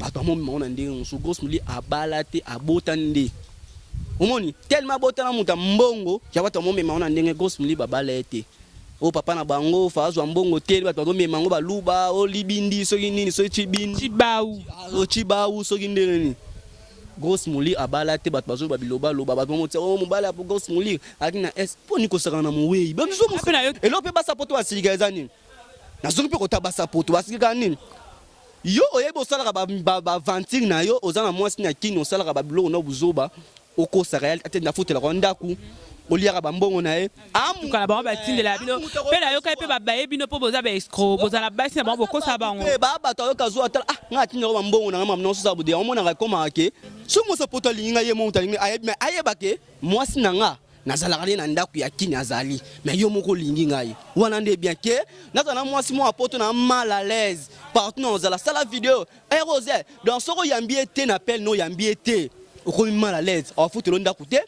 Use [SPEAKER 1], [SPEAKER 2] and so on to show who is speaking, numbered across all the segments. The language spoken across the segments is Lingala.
[SPEAKER 1] Bato amomema ngo na ndenge mosusu. Grosse Moulure abala te, abota nde. Omoni, tellement abota na moto ya mbongo, ya bato amomema ngo na ndenge Grosse Moulure babala ye te. Oyo papa na bango fa azwa mbongo te, bato bazomema ngo baluba, o libindi soki nini, soki chibindi.
[SPEAKER 2] Chibau.
[SPEAKER 1] O chibau soki ndenge nini. Grosse Moulure abala te, bato bazoloba biloba loba, bato bamotia o mobali ya Grosse Moulure azalaki na S mpo nini kosakana na moweyi. Ba biso
[SPEAKER 2] Ape na yo.
[SPEAKER 1] Eloko mpe basa poto basilika eza nini? Nazongi mpe kota basa poto basilika nini? Yo oyebi osalaka ba aventure na yo, oza na mwasi na kini, osalaka ba biloko na buzoba, okosaka ye ate nafutelaka yo ndaku, oliaka ba mbongo na ye.
[SPEAKER 2] Tukala bango batindela bino mpe nayoka ye mpe babaye bino mpo boza ba escroc, bozala basi na bango bokosa bango.
[SPEAKER 1] Mpe ba bato ayoka zuwa tala ah ngai atindaka ba mbongo na ngai mamu nyonso bude omonaka ekomaka ke soki mwasi poto alingi ngai ye moko moto alingi ayebi mais ayeba ke mwasi na nga nazalaka nde na ndako ya kini azali mais yo moko olingi ngai wana nde bien ke nazala na mwasi moko ya poto na mal à l'aise partout na ozala sala video rose donc soki oyambi ye te na appel no oyambi ye te okomi mal à l'aise afutelo ndako te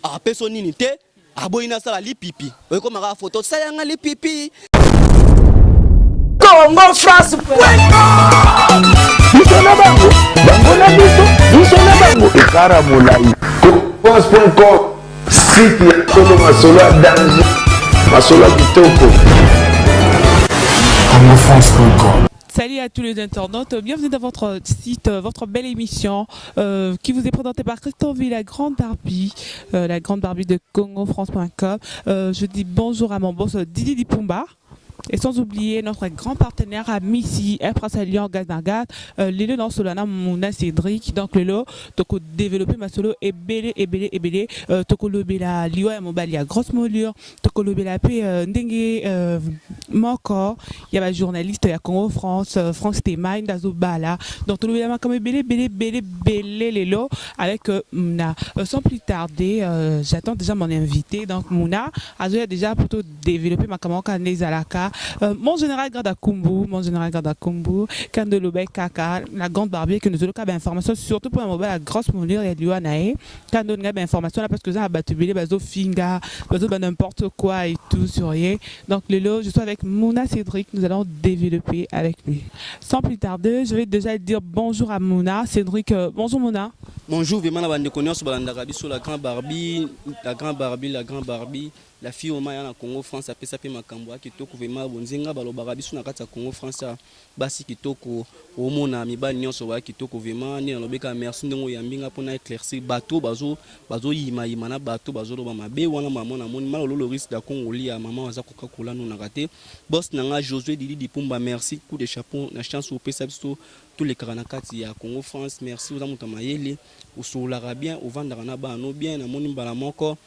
[SPEAKER 1] apeso nini te aboyi nasala lipipi oyekomaka foto sala yanga lipipi.
[SPEAKER 3] Congo France
[SPEAKER 4] biso na bango, bango na biso, biso na bango, ekara molai. France.com, site ya solo, masolo ya danger, masolo ya kitoko.
[SPEAKER 5] CongoFrance.com.
[SPEAKER 2] Salut à tous les internautes, bienvenue dans votre site, votre belle émission qui vous est présentée par Christian V, la grande Barbie, la grande Barbie de CongoFrance.com. Je dis bonjour à mon boss Didi Dipumba. Et sans oublier notre grand partenaire à Missy, Air Lyon, Gaz Nargat, lelo dans Solana, Mouna Cédric. Donc lelo, toko développer ma solo ebele, ebele, ebele, toko lobela liwa ya mobali ya Grosse Moulure, toko lobela pe ndenge moko ya ba journaliste ya Congo France, France Tema, Ndazo Bala. Donc tolobela makambo ebele, ebele, ebele, ebele lelo avec Mouna. Sans plus tarder, j'attends déjà mon invité. Donc Mouna, azoya déjà plutôt développer makambo kaka nde ezalaka. Mon général Garda Kumbu, mon général Garda Kumbu, Kando Lobek Kaka, la grande barbier que nous avons ba information surtout pour la mobile la Grosse Moulure ya liwa na ye. Kando nga ba information là parce que ça bato ebele bazo finga, bazo ba n'importe quoi et tout sur ye. Donc lelo, je suis avec Mouna Cédric, nous allons développer avec lui. Sans plus tarder, je vais déjà dire bonjour à Mouna Cédric. Bonjour Mouna.
[SPEAKER 1] Bonjour vraiment na bandeko nyonso balandaka biso, la grande Barbie, la grande Barbie, la grande Barbie. La fille oma ya na Congo France apesa pe makambo ya kitoko vraiment bonzenga balobaka biso na kati ya Congo France basi kitoko omona mibali nyonso baya kitoko vraiment nde nalobeka merci ndenge oyambi nga mpona éclaircir bato bazo bazoyima yima na bato bazoloba mabe wana. Mama namoni malolo Loris da Congoli ya mama aza kokakola nonaka te. Boss na nga Josué Didi Dipumba, merci, coup de chapeau na chance opesa biso tolekaka na kati ya Congo France. Merci, oza moto ya mayele, osololaka bien, ovandaka na bana no bien. Namoni mbala moko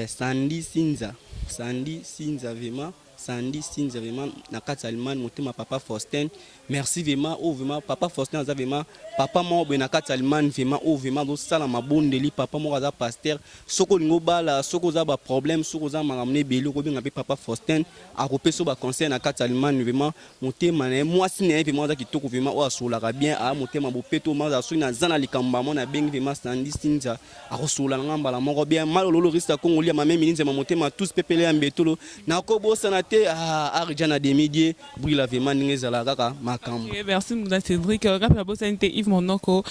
[SPEAKER 1] Sandy Sinza, Sandy Sinza vraiment, Sandy Sinza vraiment na kati ya Allemagne, motema papa Faustin, merci vraiment. Oyo vraiment papa Faustin aza vraiment papa moko boye na kati ya Allemagne vraiment, oyo vraiment azosala mabondeli, papa moko aza pasteur. Soki olingi obala, soki oza ba problème, soki oza makambo na ebele, okobenga mpe papa Faustin, akopesa ba conseil na kati ya Allemagne vraiment. Motema na ye, mwasi na ye vraiment aza kitoko vraiment, oyo asololaka bien, aya motema bopeto maza. Soki naza na likambo bango nabengi vraiment Sandy Sinza, akosolola na nga mbala moko bien. Malololo Rista Kongo lia mame mininzema motema tous pepele ya mbetolo nakobosana te. Ah, Arja na demidie brila vraiment ndenge ezalaka kaka makambo.
[SPEAKER 2] Okay, merci Mouna Cédric. Ngapi nabosani te Yves Monoko.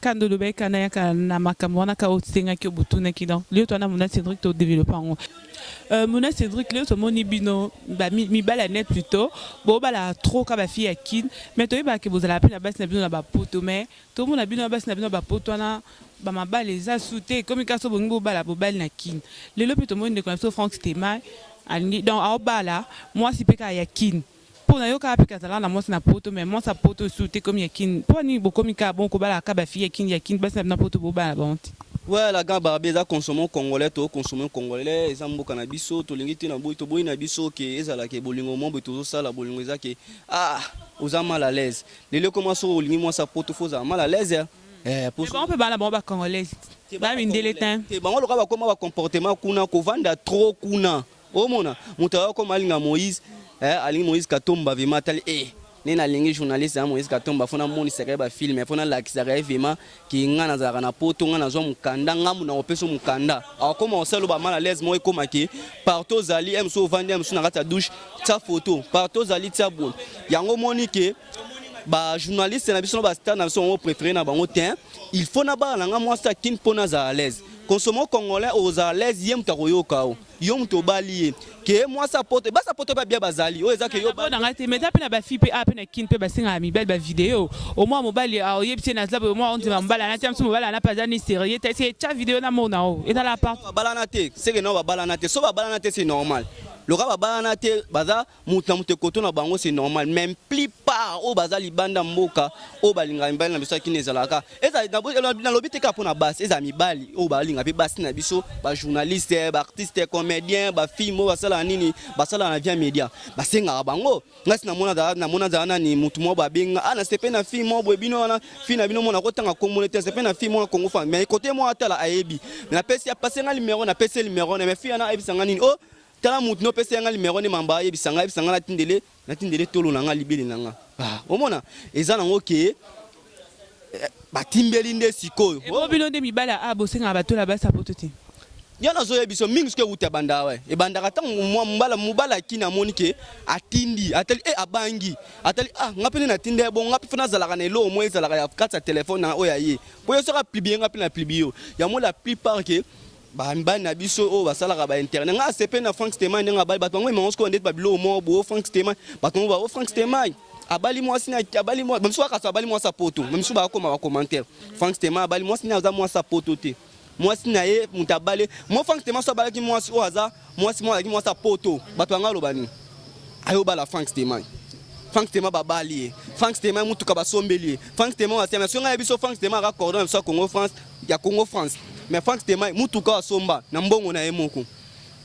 [SPEAKER 2] Kando lobaki kana yaka na makambo wana ka osengaki obutunaki. Donc lelo towana Mouna Cédric to développer yango. Mouna Cédric, lelo tomoni bino ba mibali ya net plutôt bobala trop ka ba fille ya kin, mais toyebaka ke bozalaka mpe na basi na bino na bapoto, mais tomona bino na basi na bino bapoto wana bamabala eza su te, ekomi kaka so bongi bobala bobali na kin. Lelo mpe tomoni ndeko na biso Frank Stema alingi donc aobala mwasi mpe kaka ya kin mpo na yo kaka mpe kazalaka na mwasi na poto, mais mwasi ya poto esu te, ekomi ya kin. Mpo nini bokomi kaka bon kobala kaka ba fille ya kin ya kin, basi na bino na poto bobala bango te?
[SPEAKER 1] Ouais, la grande Barbie eza consommons congolais, to consommer congolais eza mboka na biso, tolingi te na boyi, toboyi na biso ke ezala ke bolingo mo boye tozosala bolingo eza ke ah oza mal à l'aise. Lelo ekoma soki olingi mwasi ya poto fo ozala mal à l'aise.
[SPEAKER 2] Mais bango mpe bana bango bacongolaise bamindele te.
[SPEAKER 1] Te, bango loka bakoma bacomportement kuna kovanda trop kuna, omona moto ayokoma alinga Moïse, alingi Moïse Katomba vraiment, atali nde nalingi journaliste ya Moïse Katomba, fo namonisaka ye bafilme, fo nalakisaka ye vraiment ke nga nazalaka na poto, nga nazwa mokanda, ngambu na kopesa mokanda. Akokoma kosala ba mal à l'aise moko ekoma ke partout ozali ye mosu ovandi ye mosu na kati ya douche tia photo, partout ozali tia boye. Yango omoni ke Bajournaliste na biso na bastar na biso, bango préféré na bango te. Il faut na bala na nga mwasi ya Kine mpo nazala à l'aise. Consomo congolais ozala à l'aise, ye moto akoyoka o yo moto obali ye ke mwasi apoto, basi apoto mpe bia bazali oyo eza ke yo.
[SPEAKER 2] Na ngai te, mais eza mpe na bafille mpe a mpe na Kine mpe basengaka mibali bavideo. Omwa mobali oyebi te, naza boye, omwa ondima mobali ana te, mosu mobali ana mpe aza ni sérieux te, ese tya video na mona o ezala part.
[SPEAKER 1] Babalana te, seke nao babalana te. So babalana te, c'est normal. Loka babalana te, baza moto na moto ekoto na bango, c'est normal. Mais plupart oyo baza libanda mboka, oyo balingaka mibali na biso ya Kini, ezalaka nalobi te kaka mpona basi, ezala mibali oyo balinga mpe basi na biso, bajournaliste, baartiste comédien, bafilme oyo basalaka nini, basalaka na via média, basengaka bango. Ngasi namona azala nani, mutu moko babenga ah, nasepe na fille moko boye, bino wana fille na bino mona kotanga kombo te, nasepe na fille moko Congo Fan. Mais kote moko atala ayebi, napesi apase nga numéro, napesi numéro na, mais fille wana ayebisanga nini? Oh, tala mutu nopesi yanga numéro nde mamba ayebisanga, ayebisanga natindele tolo na nga, libele na nga. Ah, omona eza nango ke batimbeli nde sikoyo.
[SPEAKER 2] Ebo bino nde mibali a bosengaka batola basi apoto te?
[SPEAKER 1] Ya nazoyebi biso mingi soki ewuta ebandaka we, ebandaka ntango mwa mbala mobali akini, amoni ke atindi, atali e abangi, atali ah, nga mpe nde natindi ye bongo, nga mpe fo nazalaka na eloko moko ezalaka ya kati ya telefone na oyo aye po yo soki apublier, nga mpe na publier yo yango. La plupart ke bamibali na biso oyo basalaka bainternet, nga asepe na Frank Stemai ndenge abali, bato bango emango sikoyo ndeti babiloko moko boye. Frank Stemai, bato bango ba o Frank Stemai abali mwasi na abali mwasi, bamisu bakasa abali mwasi ya poto, bamisu bakoma bacommentaire Frank Stemai abali mwasi na aza mwasi ya poto te, mwasi na ye moto abali mo. Frank Stemai so abalaki mwasi oyo aza mwasi moko azalaki mwasi ya poto, bato bango aloba nini? Ayobala Frank Stemai, Frank Stemai babali ye, Frank Stemai mutuka basombeli ye, Frank Stemai asema so ngai biso. Frank Stemai aka cordon na biso ya Congo France, ya Congo France, mais Frank Stemai mutuka asomba na mbongo na ye moko.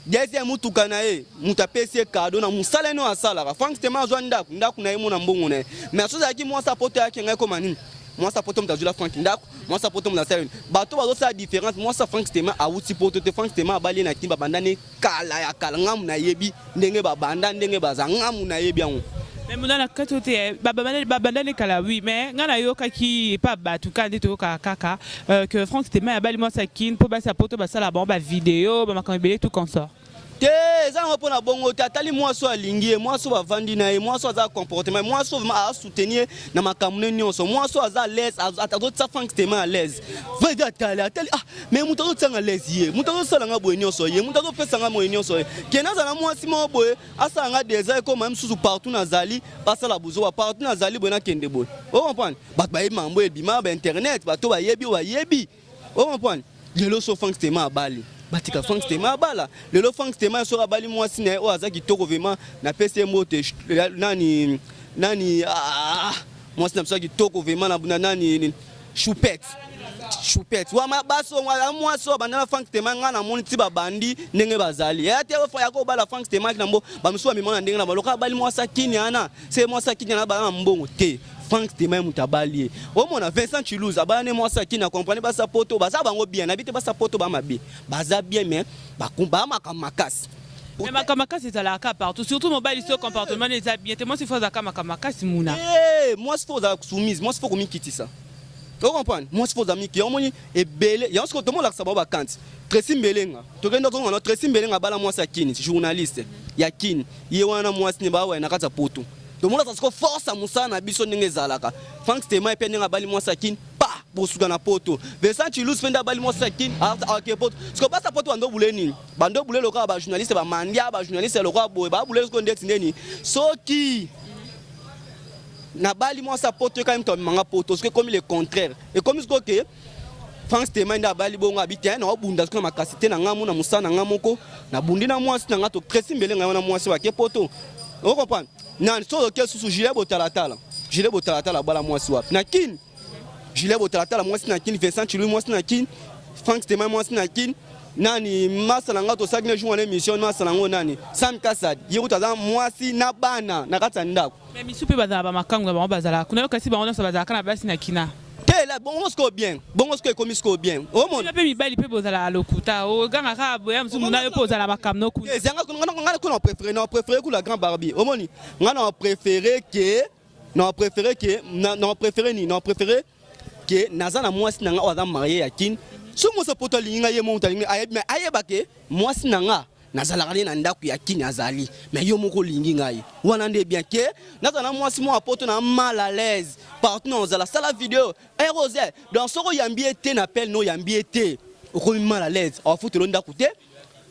[SPEAKER 1] Deuxième mutuka na ye, moto apesi ye cadeau na mosala eno asalaka. Frank Stemai azwa ndako, ndako na ye mo na mbongo na ye. Mais so azalaki mwasi apoto, ayaki ngai koma nini? Mwasi apoto moto azwila Frank ndako, mwasi apoto moto asala nini? Bato bazosala différence. Mwasi ya Frank Stemai awuti poto te. Frank Stemai abali ye na Kini, babandani kala ya kala. Ngamu nayebi ndenge babanda, ndenge baza, ngamu nayebi yango.
[SPEAKER 2] Mais mona na kati te, babandani kala, oui, mais ngai nayokaki epa bato kaka nde toyokaka kaka que Frank Stemai abali mwasi ya Kine mpo basi ya poto basala bango bavideo, bamakambo ebele, tout consort.
[SPEAKER 1] Te, eza yango mpo na bongo te. Atali mwasi oyo alingi ye, mwasi oyo bavandi na ye, mwasi oyo aza comportement, mwasi oyo vraiment asoutenir ye na makambo ne nyonso, mwasi oyo aza à l'aise, azotia Frank Stemai à l'aise vrai. Atali, atali, ah, mais moto azotianga à l'aise ye, moto azosalanga boye nyonso ye, moto azopesanga boye nyonso ye, ke nazala mwasi moko boye asalanga desa ekoma mosusu partout nazali basala buzoba, partout nazali boye nakende boye. Ocomprendre? Bato bayebi makambo ebima bainternet, bato bayebi oyo bayebi. Ocomprendre? Lelo so Frank Stemai abali, batika Frank Stemai abala. Lelo Frank Stemai soki abali mwasi na ye oyo aza kitoko vraiment, napesi ye mbote. Nani nani, ah, mwasi na biso ya kitoko vraiment na nani, Choupette, Choupette wana, basi mwasi oyo banda na Frank Stemai, ngai namoni ti babandi ndenge bazali ya te ya kobala Frank Stemai na mbo bamisusu bamema na ndenge na baloka abali mwasi akini ana se mwasi akini ana bala na mbongo te. Frank Stemai moto abali ye. Omona Vincent Chilouz abala ne mwasi akini, acomprendre basa poto baza bango bien, nayebi te basa poto ba mabe, baza bien, mais bamakambo makasi.
[SPEAKER 2] Mais makambo makasi ezalaka partout, surtout mobali so comportement eza bien te, mwasi fo azalaka makambo makasi muna.
[SPEAKER 1] Mwasi fo ozala soumise, mwasi fo komikitisa, ocomprendre? Mwasi fo ozala miki. Omoni ebele yango sikoyo tomolakisa bango bakanti Tracy Mbelenga, tokende tozonga na Tracy Mbelenga, abala mwasi ya Kini, journaliste ya Kini ye wana, mwasi ne bawa na kati ya poto. Tomonaka sikoyo force ya mosala na biso ndenge ezalaka. Frank Stemai mpe ndenge abali mwasi ya Kini pa bosuka na poto. Vincent Chilus mpe nde abali mwasi ya Kini, ake poto. Sikoyo basa poto bando bule nini, bando bule lokola bajournaliste bamandia, bajournaliste lokola boye babule sikoyo ndeti ndeni soki nabali mwasi ya poto ekali moto amemanga poto. Soki ekomi le contraire, ekomi sikoyo ke Frank Stemai nde abali bongo, abi te naobunda sikoyo na makasi te na ngai mo na mosala na ngai moko, nabundi na mwasi na ngai to Tracy Mbele ngai wana mwasi bake poto. Ocomprendre nani? So oke susu Julie Botalatala, Julie Botalatala abala mwasi wapi? Na Kini. Julie Botalatala mwasi na Kini, Vincent Chilui mwasi na Kini, Frank Stemai mwasi na Kini, nani masa na ngai tosalaki na jour wana émission, masa na ngo nani, Sam Kasad, ye kutu aza mwasi na bana na kati ya ndako.
[SPEAKER 2] Mais misu mpe bazala bamakangu na bango, bazalaka kuna yo, kasi bango nyonso bazalaka na basi na kina.
[SPEAKER 1] Te la bongo sikoyo bien, bongo sikoyo ekomi sikoyo bien, omona.
[SPEAKER 2] Bino mpe mibali mpe bozalaka lokuta, oganga kaka boya mosusu muna yo mpe ozala makambo no kuna.
[SPEAKER 1] Ezanga nga kuna préféré, na préféré kula grand Barbie. Omoni nga na préféré ke na préféré ke na préféré nini, na préféré ke naza na mwasi na nga oyo aza marié ya Kine. So mwasi poto alingi nga, ye mo moto alingi, ayebi, mais ayeba ke mwasi na nga. Nazalaka nde na ndako ya kini azali, mais yo moko olingi ngai wana nde bien ke nazala na mwasi moko ya poto na mal à l'aise partout na ozala sala video rose. Donc soki oyambi ye te na appel no oyambi ye te, okomi mal à l'aise, afutelo ndako te,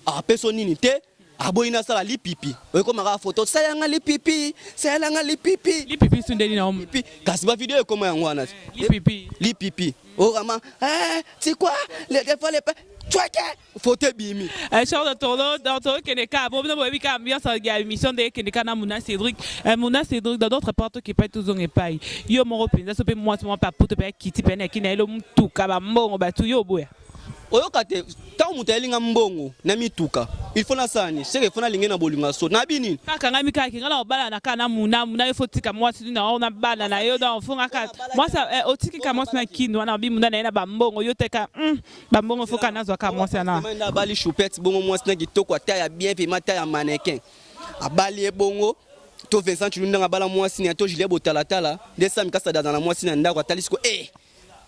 [SPEAKER 1] apeso nini te, aboyi nasala lipipi, oyekomaka foto salanga lipipi, salanga lipipi.
[SPEAKER 2] Lipipi sundeli na
[SPEAKER 1] omo. Kasi bavideo ekoma yango wana.
[SPEAKER 2] Lipipi.
[SPEAKER 1] Lipipi okama tu quoi les fois les tweke foto ebimi.
[SPEAKER 2] Chers internautes, donc tokende kaka bo bino boyebi kaka ambiance ya émission nde ekende kaka na Muna Cédric. Muna Cédric, dans d'autres porte toke epai, tozonga epai yo moko mpenza. So mpe mwasi moko mpe aputo mpe akiti mpe na kini ayelo mutuka, bambongo, bato, yo oboya?
[SPEAKER 1] Oyoka te, ntango moto ayelinga mbongo na mituka, il faut nasala nini? Seke il faut nalinge na bolingo ya so nabi nini.
[SPEAKER 2] Kaka ngai mikaka ngai na kobala na kaka na Muna. Muna, yo faut tika mwasi na yo na bana na yo. Donc faut ngaka mwasi otiki ka mwasi na kini wana bi Muna na ye na bambongo, yo teka bambongo, faut kaka nazwa kaka mwasi wana.
[SPEAKER 1] Nde abali Choupette bongo, mwasi na kitoko, ata ya bien pema, ata ya mannequin, abali ye bongo. To Vincent Chulu ndanga abala mwasi na to Julien Botalatala nde Sami Kasada aza na mwasi na ndako, atali siko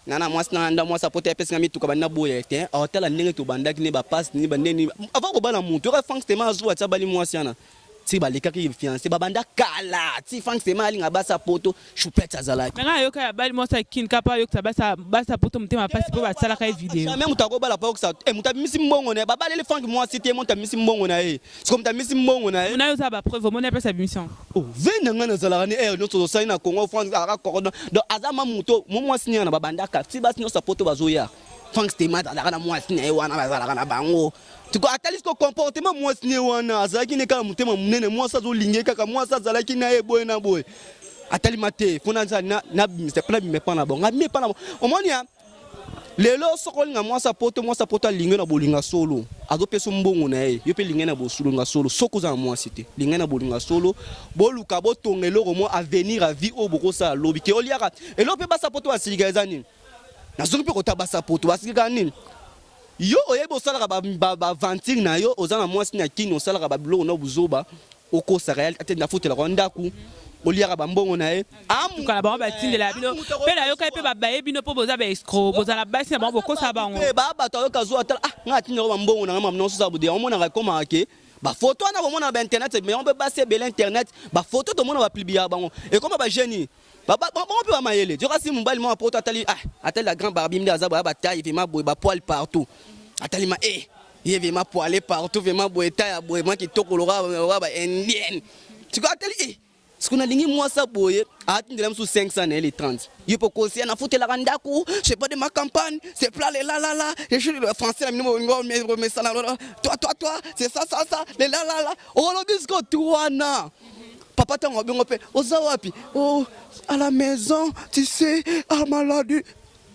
[SPEAKER 1] nana mwasi na nda mwasi apota epesinga mituka, banda boya te, atala ndenge tobandaki ne bapasi nini bandeni avant kobala mutu. Yoka, Frank Sema azuwa ti abali mwasi wana, ti balekaki fiancé, babanda kala, ti Frank Sema alinga basi poto, Choupette azalaki.
[SPEAKER 2] Mais ngai ayoka ya bali mwasi akini kaka ayokisa basi poto motema pasi mpo basalaka ye video.
[SPEAKER 1] Jamais moto akobala po ayokisa moto abimisi mbongo na ye. Babaleli Frank mwasi te, moto abimisi mbongo na ye. Siko moto abimisi mbongo na ye.
[SPEAKER 2] Muna, yo oza bapreuve, omoni apesa bimission?
[SPEAKER 1] Oh, ve na ngai nazalaka ni aire nyonso tosali na Congo France, azalaka cordon. Donc aza ma moto mo mwasi nini wana babandaka ti basi nyonso ya poto bazoya. Frank Stema azalaka na mwasi na ye wana, bazalaka na bango. Tiko atali siko comportement mwasi ne wana, azalaki ne kaka motema monene, mwasi azolinge kaka mwasi azalaki na ye boye na boye. Atalima te fo nabimisa mpe nabima epa na bango, abimi epa na bango. Omoni ya lelo, soki olinga mwasi apoto, mwasi apoto alingi na bolinga solo, azopesa mbongo na ye, yo mpe lingai na bolinga solo. Soki oza na mwasi te, lingai na bolinga solo, boluka botonga eloko mwa avenir ya vie oyo bokosala lobi ke oliaka eloko. Mpe basi apoto basilika eza nini? Nazongi mpe kota basi apoto basilika nini? Yo oyebi osalaka baventure na yo, oza na mwasi na kini, osalaka babiloko na buzoba, okosaka ye ate nafutelaka ndako, oliaka bambongo na ye.
[SPEAKER 2] Tukala bango batindela bino mpe nayoka mpe babaye bino mpo boza baescroc, bozala basi na bango, bokosa bango.
[SPEAKER 1] Ba bato ayoka zwa, atala, ah, ngai atindaka bambongo na ngai, mamu nyonso oza bude. Omonaka ekomaka ke bafoto wana bomona ba internet, yango mpe basi ebele internet, bafoto tomona bapubliaka bango, ekoma bageni bango mpe bamayele. Joka si mobali moko poto atali, ah, atali la grande Barbie nde aza boya, bataille vraiment boye, bapoil partout, atali ma ye vraiment poile partout, vraiment boye, taille ya boye, mwa kitoko lokola ba indienne. Sikoyo atali, siko nalingi mwasi boye, atindela mosusu 500 na ye le 30, ye mpo kosia nafutelaka ndako, c'est pas de ma campagne, c'est plat le la la la, je suis le français na bino bomesana, toi toi toi, c'est ça ça ça le la la la. Olobi siko twana papa, ntango abengo mpe oza wapi? Oh, à la maison, tu sais, ah, maladie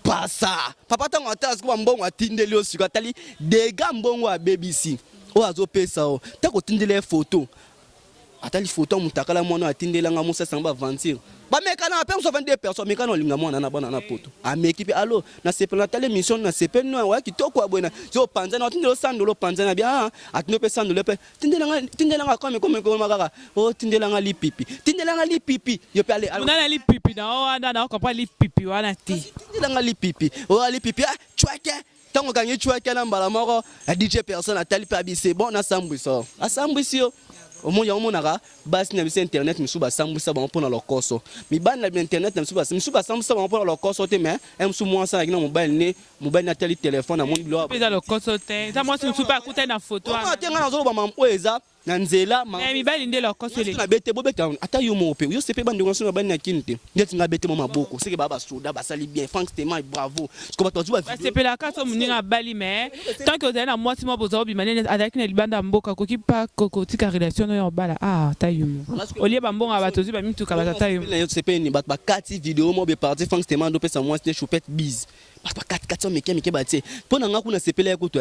[SPEAKER 1] pasa papa. Ntango atala siko bambongo atindeli yo, siko atali dega mbongo abebisi oyo azopesa yo, ntango otindeli ye foto, atali foto ya motakala mwana atindelanga mosasanga baventure bamekana mpe mosu 22 personnes amekana olinga mwana na bana na poto, ameki mpe alo nasepela, natali émission, nasepeli no oya kitoko ya boye na so opanzana, atindela osandolo opanzana bia, atindi mpe sandolo mpe tindelanga kome kome koma kaka o tindelanga lipipi, tindelanga lipipi yo mpe ale.
[SPEAKER 2] Muna lipipi na wana na comprendre lipipi wana te.
[SPEAKER 1] Tindelanga lipipi oya lipipi, ah, chweke. Ntango okangi chweke na mbala moko ya DJ personne atali mpe abi c'est bon, nasambwisa, asambwisi yo. Omoni yango, omonaka basi na biso internet misusu basambwisa bango mpona lokoso, mibali na internet na biso misusu basambwisa bango mpona lokoso te. Mais mosusu mwasi alaki na mobali ne, mobali natali telefone, amoni biloko.
[SPEAKER 2] Eza lokoso te, eza mwasi mosusu mpe akutani na foto.
[SPEAKER 1] Wana te, ngai nazoloba mambo oyo eza na nzela.
[SPEAKER 2] Mibali nde lokoso.
[SPEAKER 1] Na bete bobeta ata yo moko mpe yo sepe bandeko nyonso na bani na kini te, ndeti nga bete mo maboko seke baa basoda basali bien. Frank Stema, bravo. Siko bato bazwi.
[SPEAKER 2] Basepelaka so moninga abali, mais tant que ozali na mwasi moko boza obima nene azalaki na libanda ya mboka, akoki pa kotika relation oyo obala. Ah, ta yo olie bambongo ya bato, ozwi bamituka bato, ata yo.
[SPEAKER 1] Sepeni bato bakati video mo be parti Frank Stema ndopesa mwasi te Choupette bise, bato bakati kati mike mike batie mpo na nga kuna sepela ya kutu.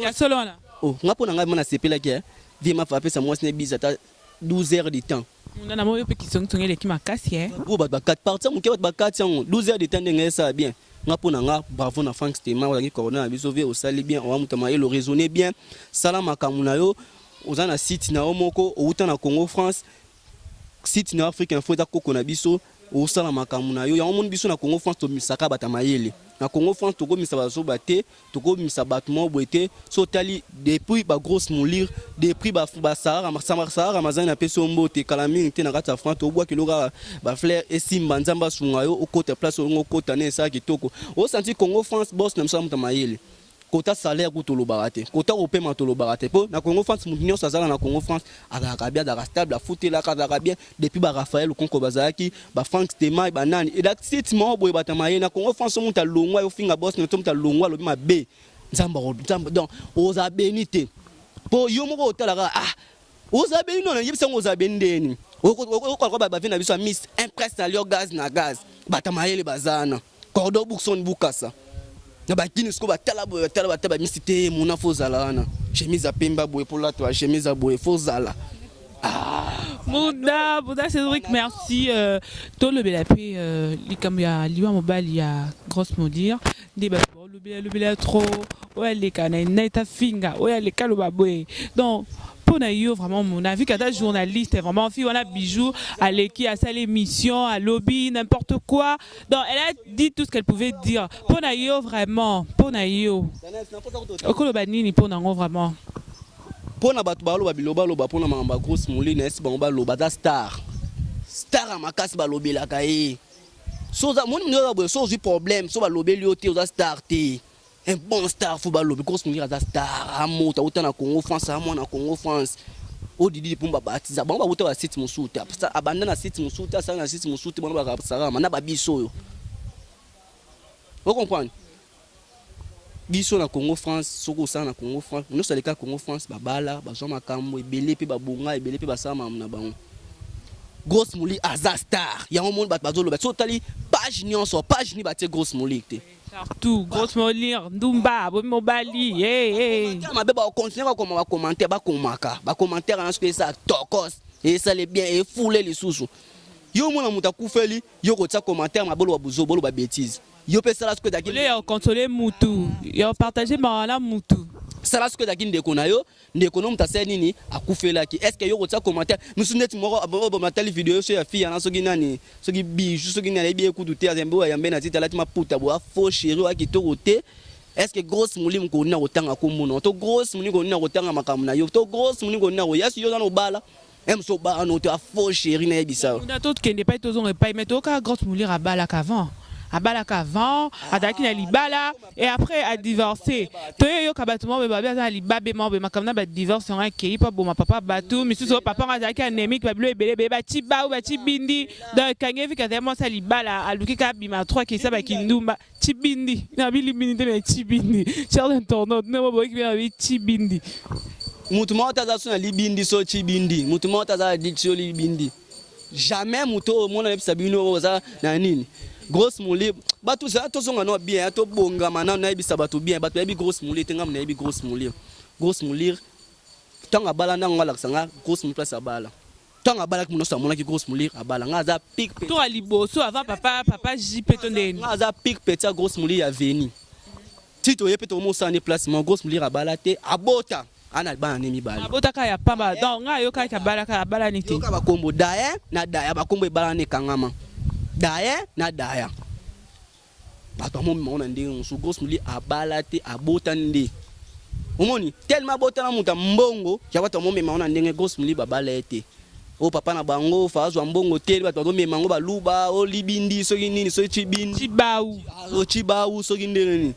[SPEAKER 2] Ya solo wana.
[SPEAKER 1] Oh, nga mpo na ngai ma nasepelaki vie mafa apesa mwasi ne bise ata 12 heures de temps.
[SPEAKER 2] Na moyo mpe kisongisongi eleki makasi.
[SPEAKER 1] Po bato bakati parti ya moke, bato bakati yango 12 heures de temps ndenge esala bien. Nga mpo na nga, bravo na Frank Stema, ozalaki coordonné na biso vie, osali bien, owa moto mayelo, raisonner bien, sala makambo na yo, oza na site na yo moko, outa na Congo France, site na Afrique Info eza koko na biso, osala makambo na yo yango. Omoni biso na Congo France tomisaka bato ya mayele. Na Congo France tokomisa bazoba te, tokomisa bato moko boye te. So otali depuis ba grosse moulure, depuis ba ba Sahara, Sahara Ramazani napesi yo mbote kala mingi te na kati ya France, tobwaki kaka ba fleur esimba, Nzambe asunga yo okota place olingi okota na esala kitoko. Osanti Congo France boss na biso ya moto mayele. Kota salaire ku tolobaka te, kota kopema tolobaka te, mpo na Congo France moto nyonso azala na Congo France azalaka bien, azalaka stable, afutelaka, azalaka bien. Depuis ba Raphaël Okonko bazalaki, ba Frank Stemay, banani eda site moko boye, bato ya mayele na Congo France. So moto alongwa, yofinga boss na to moto alongwa, alobi mabe, Nzambe, Nzambe, donc ozala beni te, mpo yo moko otalaka, ah, ozala beni no, nayebisa yango, ozala beni ndeni okoka bave na biso ya miss impresse na lio gaz na gaz. Bato ya mayele baza wana, Cordo Bookson Bukasa na bakini sikoyo, batala boye, batala, batala bamisi te. Mona, fo ozala wana chemise ya pemba boye, mpo lata ba chemise ya boye, fo ozala.
[SPEAKER 2] Bouda, Bouda Cédric, merci. Tolobela pe likambo ya liwa mobali ya grosse moulure nde bato balobela lobela trop, oyo aleka na net afinga, oyo aleka aloba boye. Donc mpo na yo vraiment, mon avis kata journaliste, vraiment fille wana Bijou aleki asali émission, alobi n'importe quoi, donc elle a dit tout ce qu'elle pouvait dire. Mpo na yo vraiment, mpo na yo okoloba nini mpo nango vraiment?
[SPEAKER 1] Mpo na bato baloba bilobaloba mpo na makambo ya grosse moulure, na esi bango baloba, aza star, star ya makasi, balobelaka ye. So oza moni oza boye, so ozwi problème, so balobeli yo te, oza star te. Un bon star fo balobi. Grosse moulure aza star, amoto auta na Congo France, amwana Congo France oyo Didi Lipumba batiza bango, bauta basite mosusu te, abanda na site mosusu te, asala na site mosusu te. Bango bakasarama na babiso oyo, ocomprendre biso na Congo France. Soki osala na Congo France, nyonso aleka Congo France, babala, bazwa makambo ebele mpe babonga ebele mpe basala makambo na bango. Grosse moulure aza star, yango moni bato bazoloba. Soki otali page nyonso, page ni batie grosse moulure te.
[SPEAKER 2] Partout grosse moulure, ndumba, bomi mobali, hey, hey.
[SPEAKER 1] Mabe bakontinue bakoma bacommentaire, bakomaka bacommentaire wana. Soki esa tokos, esale bien, efule lisusu. Yo omona moto akufeli, yo kotia commentaire mabe, oloba buzo, boloba bétise. Yo mpe sala soki ezalaki
[SPEAKER 2] ole ya oconsoler mutu, ya opartage mawa na mutu.
[SPEAKER 1] Sala soki ezalaki ndeko na yo, ndeko no moto asali nini, akufelaki, est ce que yo kotia commentaire mosusu neti moko oyo batali video so ya fille yana, soki nani, soki Bijou, soki nani, ayebi ye kutu te, azambi oyo ayambe na tite, alati maputa boye, afaux chéri oyo akitoko te? Est ce que grosse molimo koni na kotanga kombo na to grosse molimo koni na kotanga makambo na yo to grosse molimo koni na koyasi yo oza na obala e mosu obala no te, afaux chéri, nayebisa yo.
[SPEAKER 2] Kuna tokende epai, tozonga epai, mais toyokaka grosse moulure abalaka avant, abalaka avant, azalaki na libala et après adivorcé. Toyoyoka bato moko boye babi aza na libabe moko boye, makambo na badivorce yango, akei mpo aboma papa bato misusu oyo papa ngo azalaki anémique, babilo ebele ebele, baci bau baci bindi. Donc ekangi eviki azali mwasi ya libala, aluki kaka abima trois kesa bakindumba cibindi na bilibindi te, mais cibindi. Chers internautes, ndenge boyoki mpe na cibindi.
[SPEAKER 1] Mutu moko te aza so na libindi, so cibindi, mutu moko te aza na so libindi, jamais. Moto oyo omona, yebisa bino oyo oza na nini, grosse moulure. Bato zala, tozonga no bien, tobongama nano, nayebisa bato bien. Bato bayebi grosse moulure te, ngambo nayebi grosse moulure. Grosse moulure, ntango abala, ntango alakisa nga grosse moulure place abala, ntango abalaki, moto nyonso amonaki grosse moulure abala. Nga aza pic.
[SPEAKER 2] To ya liboso avant papa JP to ndeni.
[SPEAKER 1] Nga aza pic petit ya grosse moulure ya veni ti toye mpe tokomosala ne place mo. Grosse moulure abala te, abota ana bana ne mibale.
[SPEAKER 2] Abotaka ya pamba, donc ngai ayokaki abalaka, abalani te.
[SPEAKER 1] Yoka bakombo Daya na Daya, bakombo ebalana, ekangama Daya na Daya. Bato amomema ngo na ndenge mosusu. Grosse moulure abala te, abota nde omoni tellement abota na moto ya mbongo ya bato amomema ngo na ndenge grosse moulure babala ye te. Oyo papa na bango fa azwa mbongo te, bato bazomema yango, baluba o libindi, soki nini, soki cibindi.
[SPEAKER 2] Cibau.
[SPEAKER 1] O cibau, soki ndenge nini.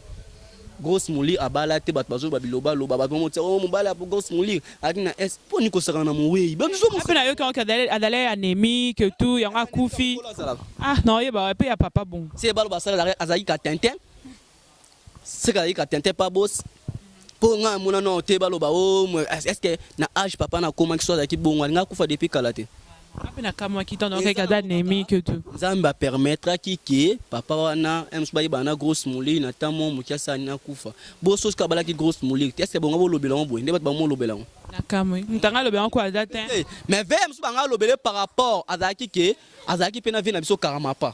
[SPEAKER 1] Grosse moulure abala te, bato bazoloba bilobaloba, bato bamotia o mobali ya grosse moulure azalaki na s mpo nini kosakana na mowei babiso.
[SPEAKER 2] Mpe nayoki yango azalaki anémique, tout yango akufi. Ah, naoyeba mpe ya papa bon.
[SPEAKER 1] Se balo basala, azalaki ka tintin, seka azalaki ka tintin pa bos, mpo ngai amona nao te. Baloba o est ce que na age papa nakomaki, so azalaki bongo, alingi akufa depuis kala te.
[SPEAKER 2] Mpe nakamwaki ntango nayokaki aza anémique, tout.
[SPEAKER 1] Nzambe apermettraki ke papa wana mosusu bayebana na grosse moulure na ntango moko moki asala nini, akufa. Boso soki abalaki grosse moulure te, est ce bongo bolobela yango boye nde bato bamolobela yango?
[SPEAKER 2] Nakamwe, moto anga aloba yango ko aza te.
[SPEAKER 1] Mais ve mosusu banga alobele par rapport azalaki ke azalaki mpe na vie na biso Karamapa,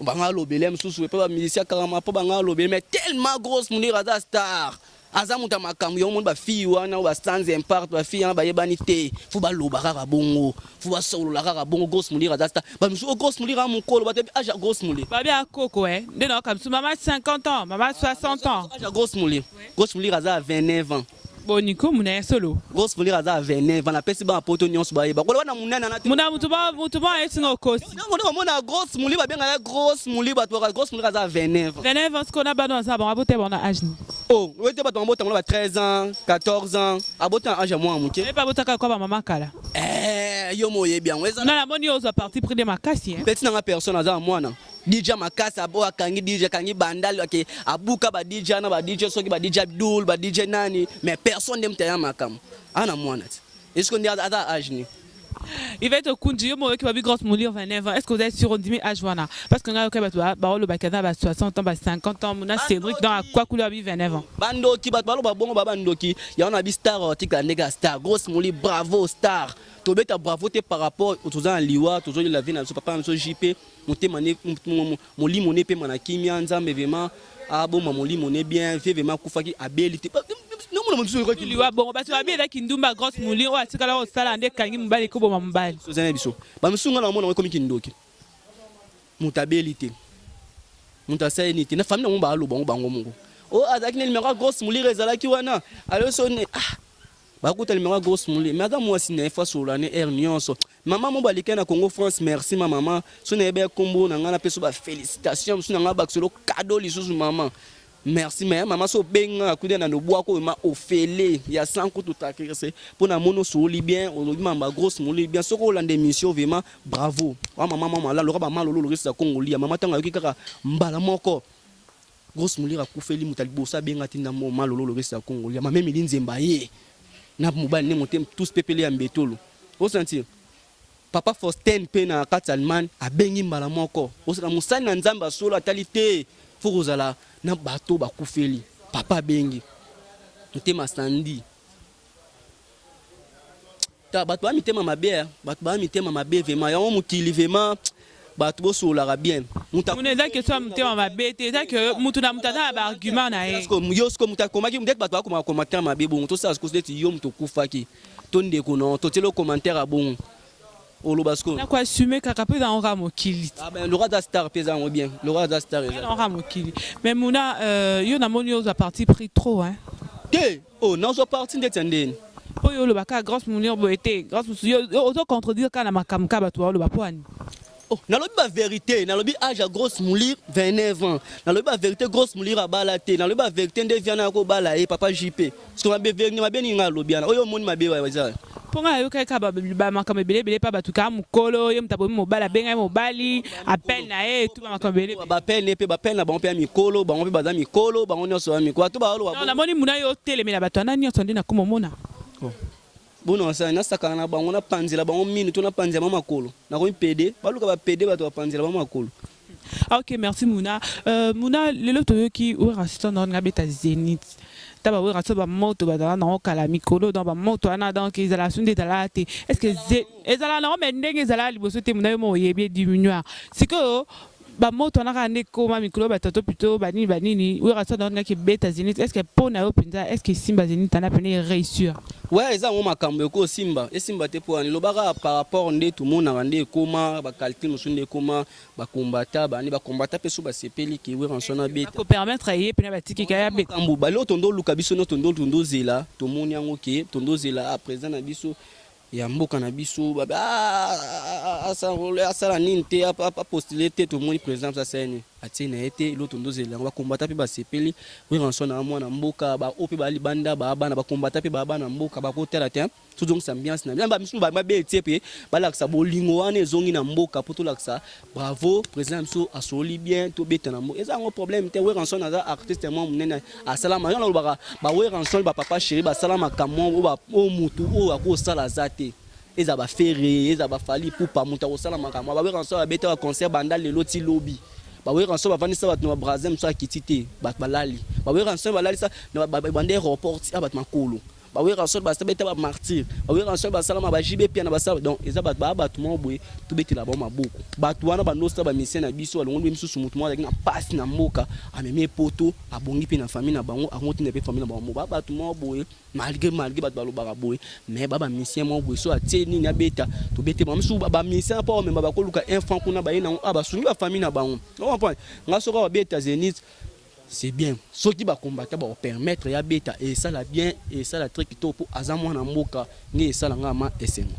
[SPEAKER 1] banga alobele mosusu mpe bamusicien Karamapa banga alobele. Mais tellement grosse moulure aza star. Aza moto ya makambo. Yango moni bafille wana oyo basanze imparte, bafille wana bayebani te. Fo baloba kaka bongo, fo basolola kaka bongo. Grosse Moulire aza star. Bamisusu o Grosse Moulire a mokolo, bato yebi age ya Grosse Moulire.
[SPEAKER 2] Babi akoko e nde nayoka biso mama 50 ans, mama 60 ans.
[SPEAKER 1] Age ya Grosse Moulire, Grosse Moulire aza ya 29 ans.
[SPEAKER 2] Boniko muna ya solo.
[SPEAKER 1] Grosse Moulire aza ya 29 ans. Napesi bana Poto nyonso bayeba koloba na monene na te.
[SPEAKER 2] Muna mutu ba esinga okosi.
[SPEAKER 1] Ntango nde bamona Grosse Moulire, babengaka Grosse Moulire. Bato baka Grosse Moulire aza ya 29 ans.
[SPEAKER 2] 29 ans. Sikoyo na bana aza bango abota bango na age nini?
[SPEAKER 1] Oh, oyo te, bato babotango na ba 13 ans, 14 ans, abota na age ya mwana moke.
[SPEAKER 2] Oyebi abotaka kwa bamama kala.
[SPEAKER 1] Eh, yo mo oyebi yango eza.
[SPEAKER 2] Na namoni yo ozwa parti pris nde makasi, eh.
[SPEAKER 1] Petit nanga personne aza na mwana DJ makasi abo akangi DJ, akangi bandal, ake abuka ba DJ na ba DJ, soki ba DJ Abdul, ba DJ nani, mais personne nde mutaya makambo ana mwana ti est-ce que nde aza age ni.
[SPEAKER 2] Yvette Okunji, yo moyoki babi Grosse Moulire 29 ans. Est-ce que vous êtes sûr ondimi âge wana? Parce que ngai bato baolobaki aza ba 60 ans, ba 50 ans. Muna Cédric dans quoi couleur bi 29 ans.
[SPEAKER 1] Bandoki, bato baloba bongo ba bandoki. Yango na bi star otika ndenge ya star. Grosse Moulire, bravo star. Tobeta bravo te par rapport toza na liwa, tozolela vie na biso, papa na biso JP, motema ne molimo ne pema na kimia. Nzambe vraiment aboma molimo ne bien. Vie vraiment akufaki, abeli te. Nomona mosusu
[SPEAKER 2] ekoki liwa bongo. Bato babi ezaki ndumba Grosse Moulire oyo atikala kosala nde ekangi mobali, ekoboma mobali.
[SPEAKER 1] Ozali na biso bamisusu. Nga na omona ekomi kindoki. Moto abeli te, moto asali nini te na famille nango, baaloba ngo bango moko oyo azalaki na numéro ya Grosse Moulire ezalaki wana. Alo so ne ah bakuta numéro ya Grosse Moulire, mais aza mwasi na ye, fa solola ne aire nyonso. Mama mo balika na Congo France, merci ma mama. So nayeba ya kombo na ngai, napesa bafélicitation mosu na ngai, bakisolo kado lisusu. Mama, merci. Mais mama, so obenga kude na lobwako oyo ma ofele ya sans kutu takirse mpo na moni osoli bien, olobi mamba Grosse Moulire bien. Soki olanda émission, vraiment bravo wa mama. Mama la loka bama lolo lorisi ya Kongolia. Mama, ntango ayoki kaka mbala moko Grosse Moulire akufeli, moto ya liboso abenga ti ndambo ma lolo lorisi ya Kongolia, mama Emili Nzemba ye na mobali nde motema tous pepele ya mbetolo osentir. Papa Faustin mpe na kati ya Allemagne abengi mbala moko. Osala mosali na Nzambe asolo, atali te fo kozala na bato bakufeli. Papa abengi motema sandi ta. Bato baa mitema mabe, eh. Bato baa mitema mabe vraiment. Yango mokili vraiment, bato bosololaka bien.
[SPEAKER 2] Moto muna eza question ya motema mabe te, eza ke mutu na mutu aza na baargument na ye.
[SPEAKER 1] Yo siko moto akomaki ndeti bato bakomaka commentaire mabe bongo, tosala siko neti yo moto okufaki to ndeko no totieli commentaire ya bongo, oloba sikoyo?
[SPEAKER 2] Na koassume kaka mpo eza yango kaka mokili.
[SPEAKER 1] Ah ben, Laura aza star mpe, eza yango bien. Laura aza star, eza
[SPEAKER 2] yango kaka mokili. Mais muna, yo namoni yo ozwa parti pris trop, hein.
[SPEAKER 1] Te, oh, nazwa parti ndeti ya ndeni?
[SPEAKER 2] Mpo yo olobaka Grosse Moulire boye te, Grosse mosusu yo ozo contredire kaka na makambo kaka bato baoloba. Mpo ani?
[SPEAKER 1] Oh, nalobi bavérité. Nalobi age ya Grosse Moulire 29 ans. Nalobi bavérité, Grosse Moulire abala te. Nalobi bavérité nde viana ya kobala ye papa JP. Parce mabe mabe nini nga alobi wana oyo omoni mabe eza?
[SPEAKER 2] Mpo ngai nayokaki kaka bamakambo ebele ebele mpa bato kaka mokolo ye moto abomi mobali, abengai mobali, appel na ye etu bamakambo ebele.
[SPEAKER 1] Bapele ne mpe bapele na bango mpe ya mikolo, bango mpe baza mikolo, bango nyonso ya mikolo, bato baoloba.
[SPEAKER 2] Namoni muna yo otelemela bato wana nyonso nde nakoma omona.
[SPEAKER 1] Bona osala nasakana na bango, napanzela bango minu to napanzela bango makolo, nakomi pede, baluka bapede, bato bapanzela bango makolo.
[SPEAKER 2] Ah, ok, merci Muna. Muna, lelo toyoki Werrason na nga beta Zénith. Ta ba Werrason ba moto bazala nango kala, mikolo donc ba moto wana donc ezala su nde ezala te. Est-ce que ezala nango mais ndenge ezala liboso te? Muna, yo mo oyebi ediminuer. Sikoyo bamoto wana kaka nde ekoma mikolo, batoto plutôt banini banini, Werrason na ngaki beta Zénith. Est-ce que mpo na yo mpenza, est-ce que esimba Zénith wana pene réussir?
[SPEAKER 1] Ouais, eza yango makambo ekosimba, esimba te mpo wana elobaka par rapport nde tomonaka nde ekoma bacalcul mosusu nde ekoma bakombata bani bakombata mpe so basepeli ke Werrason abeta.
[SPEAKER 2] Bakopermettre ye mpena batiki ka ya beta.
[SPEAKER 1] Makambo balio tondoluka biso nyonso, tondozela, tomoni yango ke tondozela a président na biso ya mboka na biso asala nini te, apostule te. Tomoni président biso asala nini, atie na ye te. Elo tondozela yango, bakombata mpe basepeli. Werrason na mwana mboka, baoyo mpe baa libanda, baa bana bakombata mpe baa bana mboka, bakotala te. Tozongisa ambiance na bamisu, babetie mpe balakisa bolingo wana ezongi na mboka mpo tolakisa bravo président na biso asoli bien, tobeta na mboka. Eza yango problème te. Werrason aza artiste mwa monene, asalama. Yo nalobaka baWerrason, bapapa chéri basala makambo oyo mutu oyo akosala aza te. Eza baFerre, eza baFally Ipupa, moto akosala makambo. BaWerrason babeta baconcert banda lelo ti lobi. BaWerrason bavandisa bato na babrasin mosusu akiti te, bato balali. BaWerrason balalisa banda aéroport ti bato makolo. Bawerrason basabeta bamartyr, baWerrason basalama, baJB Mpiana basala. Donc eza bato baya, bato moko boye tobetela bango maboko. Bato wana bandosala bamusicien na biso, balongoli mpe misusu. Motu moko azalaki na mpasi na mboka, amemi epoto, abongi mpe na famille na bango, akotinda mpe famille na bango. Ba bato moko boye, malgré bato balobaka boye, mais ba bamusicien moko boye, so atie nini, abeta, tobete bango misusu. Bamusicien mpo bamema, bakoluka un franc kuna, baye nango, ah, basungi bafamille na bango. Ocomprendre nga? Soki babeta Zénith, c'est bien. Soki bakombata, bakopermettre ya beta, esala bien, esala très kitoko, mpo aza mwana mboka. Nge esala nga ma esengo.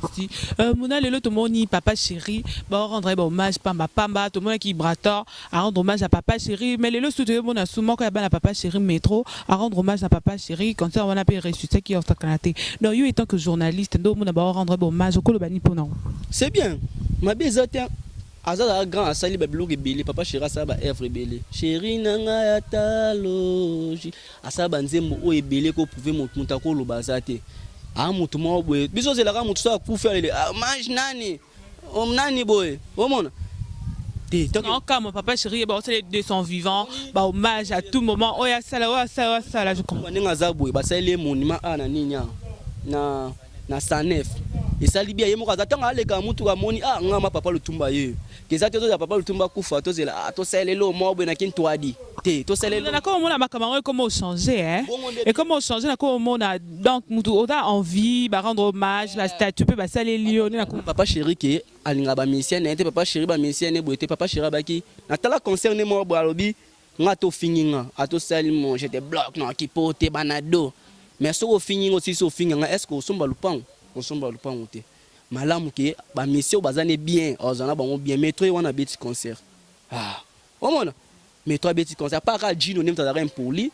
[SPEAKER 2] Merci. Mona lelo tomoni Papa Chéri barendre ba hommage pamba pamba. Tomonaki Ibrator à rendre hommage à Papa Chéri, mais lelo surtout mona su moko ya bana Papa Chéri, Métro, à rendre hommage à Papa Chéri. Concert wana pe ressuscité qui osakana te. Donc yo, étant que journaliste, ndo mona ba rendre ba hommage, okoloba ni pona?
[SPEAKER 1] C'est bien, mabe eza te. Azalaka grand, asali babiloko ebele. Papa Chéri asala baœuvre ebele. Chéri na ngai ya talogi, asala banzembo oyo ebele koprouver motu. Moto akoloba aza te. Aa, motu moko boye, biso ozelaka motu so akufi, alele hommage nani, nani boye, omona te.
[SPEAKER 2] Non, comme Papa Chéri ba osala 200 vivants, ba hommage à tout moment, oyo asala, oyo asala, oyo asala, je comprends.
[SPEAKER 1] Ndenge aza boye, basaleli ye monument a na nini awa na Sanef, esali bien. Ye moko aza, ntango aleka mutuka, amoni: ah, nga ma papa Lutumba ye keza te. Tozela papa Lutumba akufa, tozela, ah, tosalela moko boye na kintwadi te, tosalela.
[SPEAKER 2] Nakoma omona makambo yango ekoma ochange, hein, ekoma ochange. Nakoma omona donc mutu oza envie barendre hommage, bastatue mpe basaleli yo nde nakoma.
[SPEAKER 1] Papa Chéri ke alingaka bamusicien na ye te. Papa Chéri, bamusicien ne boye te. Papa Chéri abaki, natala concert ne moko boye, alobi: nga ata ofingi nga, ata osali mo, je te bloque na kipo te, banado. Mais soki ofingi nga, osilisi ofinga nga, est ce que osomba lupango? Osomba lupango te. Malamu ke bamusicien oyo baza ne bien, ozala na bango bien. Métro ye wana abeti concert, ah, omona Métro abeti concert apaka Jino nde moto azalaka impoli.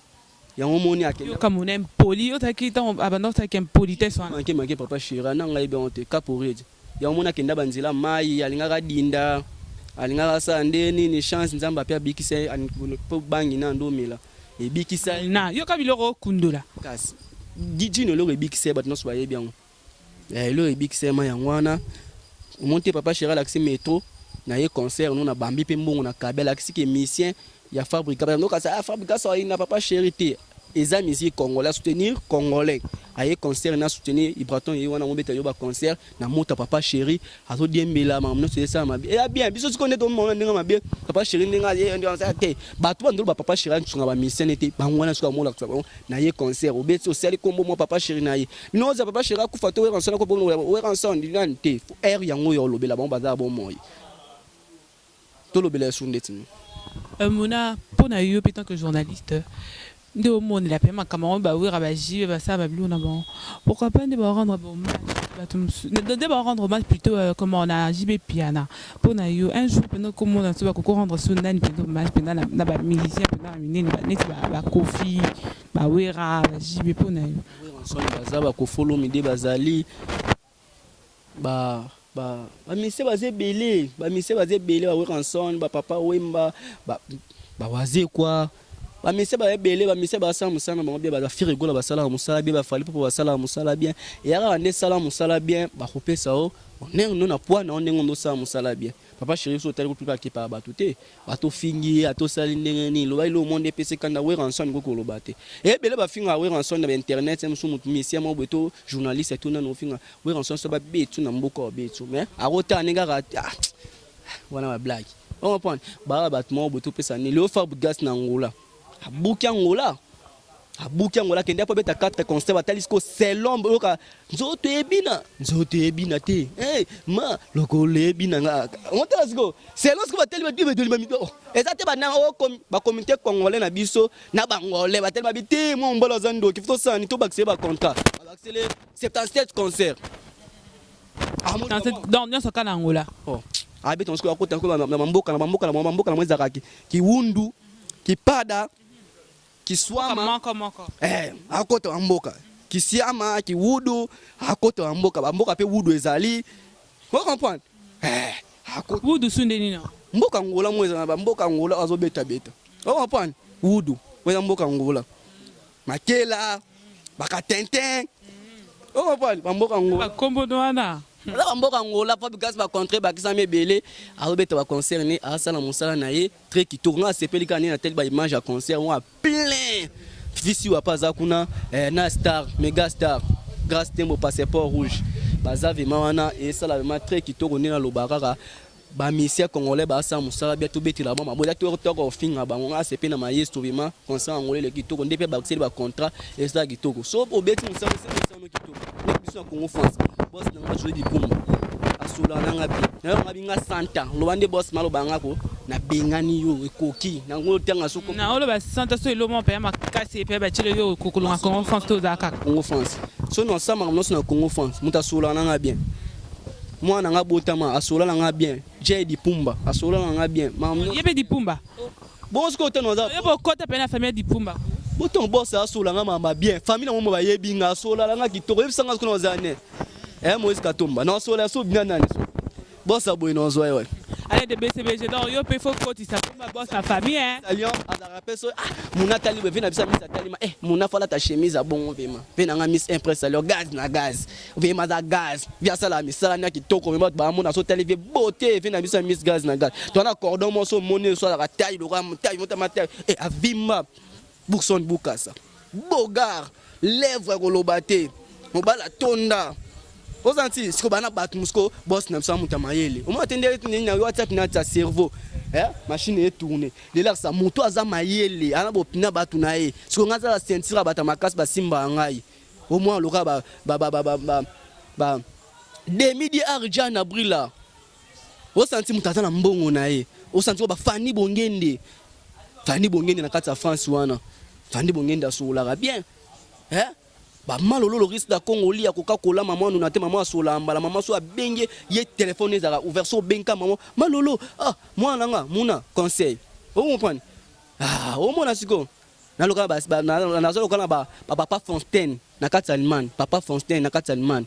[SPEAKER 1] Yango omoni akende.
[SPEAKER 2] Yoka mona impoli, ozalaki ntango abanda, osalaki impolitesse wana.
[SPEAKER 1] Manke manke Papa Chéri na ngai bien te, capored. Yango omoni akenda banzela mai, alingaka dinda, alingaka asala nde nini. Chance, Nzambe ape abikisa ye mpo bangi na ndo omela ebikisa ye.
[SPEAKER 2] Na yoka biloko okundola.
[SPEAKER 1] Kasi Jino, eloko ebikisa ye, bato nyonso bayebi yango. Eloko ebikisa ye ma yango wana. Omoni te, Papa Chéri alakisi Métro na ye concert no na bambi mpe mbongo na kabe, alakisi ke musicien ya Fabrica nokasi, ah, Fabrica so na Papa Chéri te. Eza musique congolais, soutenir congolais. Aye concert na soutenir Ibraton ye wana, mobeta yo baconcert na mota. Papa Chéri azodiembela makambo nyonso esala mabe, eya bien. Biso sikoyo nde tomona ndenge mabe Papa Chéri, ndenge te bato bandolo ba Papa Chéri asunga bamusicien te. Bango wana soki amolakisa bango na ye concert, obeti, osali kombo mwa Papa Chéri na ye. Bino oza Papa Chéri akufa to Werrason, Werrason nani te. Aire yango oyo olobela bango, baza bomoi, tolobela esu ndeti nini?
[SPEAKER 2] Mona, mpo na yo mpe tant que journaliste, nde omonela mpe makambo yango, bawera, baJB basala babiloko na bango, pourquoi pas nde barendre hommage bato mosusu, nde barendre hommage plutôt comment na JB Mpiana? Mpo na yo, un jour mpenza okomona so bakoko rendre so nani mpenza hommage mpenza na bamusicien mpenza minene neti baKoffi, bawera, baJB, mpo na yo?
[SPEAKER 1] Werrason baza, baKoffi Olomide bazali, ba bamusicien baza ebele, bamusicien baza ebele, baWerrason, bapapa Wemba, bawazekwa, bamusicien baza ebele. Bamusicien basala mosala na bango bien. BaFerre Gola basalaka mosala bien, baFally mpo basalaka mosala bien. Eya kaka nde sala mosala bien, bakopesa yo ndenge ndo na poids na yo, ndenge ndo osala mosala bien. Papa Chéri, so otali kutu, akepaka bato te. Bato ofingi ye, ata osali ndenge nini, loba elo monde epesi kanda. Werrason koki koloba te. Ebele bafingaka Werrason na bainternet. Mosu motu musicien moko boye to journaliste to nani ofinga Werrason, so babetu na mboka, babetu, mais akotala ndenge kaka, ah, wana bablague. Ocomprendre? Baa bato moko boye topesa nini. Leo Fabregas na Angola, abuki Angola, abuki Angola, akende apo abeta 4 concert. Batali siko selon oyoka nzoto ebina, nzoto ebina te. Hey, ma lokolo ebina nga otala siko selon siko batali batali, eza te. Bana bacommunauté congolais na biso na bangolais batali babi te. Mwa mobali aza ndoki, fo tosala nini? Tobakisele bacontrat, babakisele 77 concert.
[SPEAKER 2] Donc nyonso kaka na Angola?
[SPEAKER 1] Oh. Abeta sikoyo, akota na bamboka, na bamboka na bamboka na mo ezalaka Kiwundu, Kipada, Kiswama.
[SPEAKER 2] Moko moko.
[SPEAKER 1] Akota bamboka Kisiama, Kiwudu, akota bamboka, bamboka mpe Wudu ezali, ocomprendre?
[SPEAKER 2] Wudu su nde nini?
[SPEAKER 1] Mboka Ngola mo ezala na bamboka Ngola, azobetabeta, ocomprendre? Wudu eza mboka Ngola, Makela, Bakatintin, ocomprendre? Bamboka Ngola.
[SPEAKER 2] Bakombo wana.
[SPEAKER 1] Aza bamboka Ngola. Fabregas, bacontre bakisami ebele, azobeta baconcert ne, asala mosala na ye très kitoko. Nga asepeli kaka nde natali baimage ya concert mwa plein. Visi wapa aza kuna eh, na star mega star Grace Tembo passeport rouge baza vraiment wana esala vraiment très kitoko nde naloba kaka ba musiciens congolais basala mosala bia tobetela bango maboko to toko ofinga bango nga sepe na maestro vraiment concert angolais le kitoko nde mpe bakiseli ba contrat esala kitoko so obeti mosala osala mosala no kitoko nde biso na Congo France boss na nga Jolie Dipumba asola na nga bien na nga binga 100 ans loba nde boss maloba nga ko nabengani yo ekoki nango otanga soko
[SPEAKER 2] na oloba 100 ans so eloma mpe ya makasi epe batiele yo kokolonga Congo France to ozala kaka
[SPEAKER 1] Congo France so na osala makambo nyonso na Congo France moto asolaka na nga bien mwana nga botama asola na nga bien Jay Dipumba asola na nga bien
[SPEAKER 2] ye mpe Dipumba
[SPEAKER 1] bongo sikoyo tano aza
[SPEAKER 2] ye bokota mpe na famille ya Dipumba
[SPEAKER 1] botongo boss asola nga mama bien famille nango mo bayebi nga asola nga kitoko yebisa nga sikoyo naza ne eh Moïse Katumba na asola so bina nani so boss aboye na ozwa ye
[SPEAKER 2] Allez de BCBG donc yo mpe faut kotisa komba boss na famille hein.
[SPEAKER 1] Lion azalaka mpe so ah muna atali boye ve na biso miss atalima eh muna falata chemise abongo vraiment ve na nga miss impresse alors gaz na gaz vraiment aza gaz vi asala misala na kitoko vraiment bato bamona so tali ve beauté ve na biso ya miss gaz na gaz to na cordon moko so omoni so azalaka taille lokola taille motama taille eh avimba Bourson Bukasa bogar lèvre ya koloba te mobali atonda oza nti siko bana bato mosiko boss na biso ya moto ya mayele omona te nde na whatsapp na tia cerveau eh, machine etourne lelakisa moto aza mayele ana bopina bato na ye siko ngai aza la ceinture ya bato ya makasi basimbaka ngai omwana lokola ba, ba, ba, ba, ba, ba, ba demi di arjan abrila osanti moto aza na mbongo na ye osanti ko bafani bongende fani bongende na kati ya france wana fani bongende asololaka bien eh? bamalolo loris da congo lia koka kola mama anuna te mama asololaka mbala mama so abenge ye telefone ezalaka ouvert so obenka mama malolo ah mwana na nga muna conseil ocomprendre ah omona sikoyo naza lokola ba papa Fontaine na kati ya Allemagne papa Fontaine na kati ya Allemagne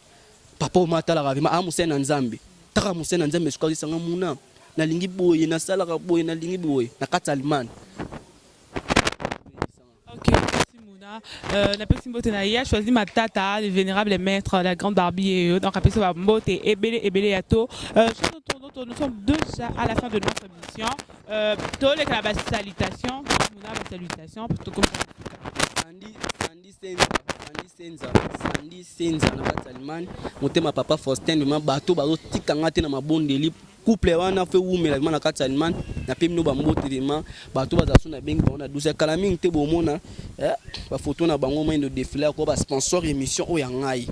[SPEAKER 1] papa oyo atalaka vraiment a mosali na Nzambe taka mosali na Nzambe soki azisanga muna nalingi boye nasalaka boye nalingi boye na kati ya Allemagne.
[SPEAKER 2] Ok, merci Mouna. Napesi mbote na ye choisi Matata, le vénérable maître, la grande Barbie et donc apesi ba mbote ebele ebele ya to. Chers internautes, nous sommes déjà à la fin de notre émission. Toleka na ba salutation, Mouna ba salutation comme
[SPEAKER 1] Sandy Sandy Senza Sandy Senza Sandy Senza na kati ya Allemagne motema papa Faustin vraiment bato bazotika nga te na mabondeli couple wana fe wumela vraiment na kati ya Allemagne na pe bino bambote vraiment bato bazala so na bengi bango na douce kala mingi te bomona eh, bafoto na bango moindo défilé ko ba sponsor émission oyo ya ngai